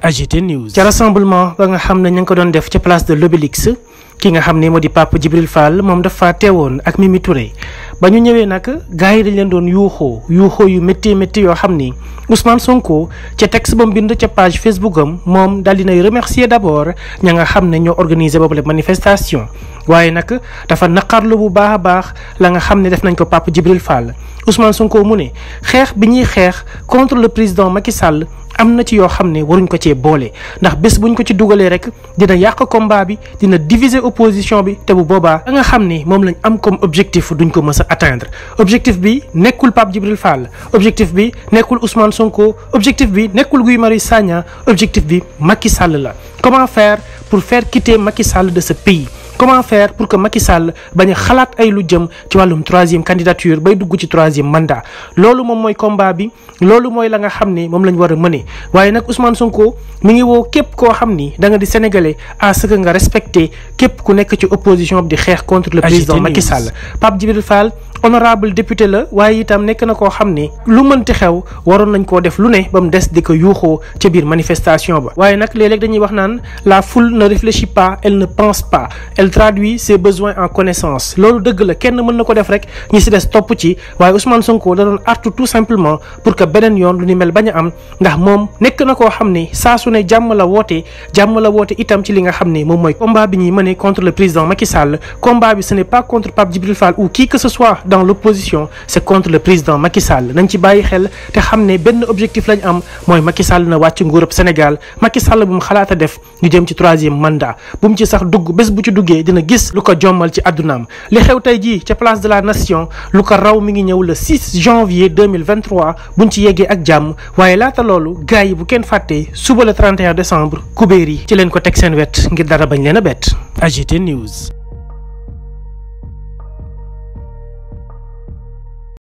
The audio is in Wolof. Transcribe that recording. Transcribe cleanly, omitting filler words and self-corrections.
AGT News. ca rassemblement ba nga xam ne ñu ngi ko doon def ca place de l'Obélisque ki nga xam ne moo di Pape Djibril Fall moom dafa teewoon ak Mimi Touré ba ñu ñëwee nag gars yi dañ leen doon yuuxoo yu métti yoo xam ni Ousmane Sonko ca texte ba mu bind ca page Facebook am moom daal dinay remercier d'abord ña nga xam ne ñoo organiser boobu la manifestation waaye nag dafa naqarlu bu baax a baax la nga xam ne def nañ ko Pape Djibril Fall Ousmane Sonko mu ne xeex bi ñuy xeex contre le président Macky Sall am na ci yoo xam ne waruñ ko cee boole ndax bés buñ ko ci dugalee rek dina yàq combat bi dina diviser opposition bi te bu boobaa da nga xam ne moom lañ am comme objectif duñ ko mës a atteindre objectif bi nekkul Pape Djibril Fall objectif bi nekkul Ousmane Sonko objectif bi nekkul Guy Marius Sagna objectif bi Macky Sall la. Comment faire pour faire quitter Macky Sall de ce pays? Comment faire pour que Macky Sall bañ a xalaat ay lu jëm ci wàllum troisième candidature bay dugg ci troisième mandat loolu moom mooy combat bi loolu mooy la nga xam ne moom lañ war a mëne waaye nag Ousmane Sonko mi ngi woo képp koo xam ni da nga di sénégalais à ce que nga respecté képp ku nekk ci opposition bi di xeex contre le président Macky Sall. Pape Djibril Fall honorable député la waaye itam nekk na koo xam ne lu mënti xew waroon nañ koo def lu ne ba mu des di ko yuuxoo ca biir manifestation ba waaye nag léeg-léeg dañuy wax naan la foule ne réfléchit pas elle ne pense pas elle traduit ses besoins en connaissance loolu dëgg la kenn mën na ko def rek ñi si des topp ci waaye Ousmane Sonko da doon artu tout simplement pour que beneen yoon lu ni mel bañ a am ndax moom nekk na koo xam ne saa su ne jàmm la woote itam ci li nga xam ne moom mooy combat bi ñuy mëne contre le président Macky Sall combat bi ce n'est pas contre Pape Djibril Fall ou qui que ce soit dans l'opposition c'est contre le président Macky Sall nañ ci bàyyi xel te xam ne benn objectif lañ am mooy Macky Sall na wàcc nguurub Sénégal Macky Sall bu mu xalaat a def ñu jëm ci troisième mandat bu mu ci sax dugg bés bu ci duggee dina gis lu ko jommal ci àddunaam li xew tey jii ca place de la nation lu ko raw mi ngi ñëw le 6 janvier 2023 buñ ci yeggee ak jàmm waaye laata loolu gars yi bu kenn fàttee suba le 31 décembre kubéer yi ci leen ko teg seen wet ngir dara bañ leen a bett. AGT News.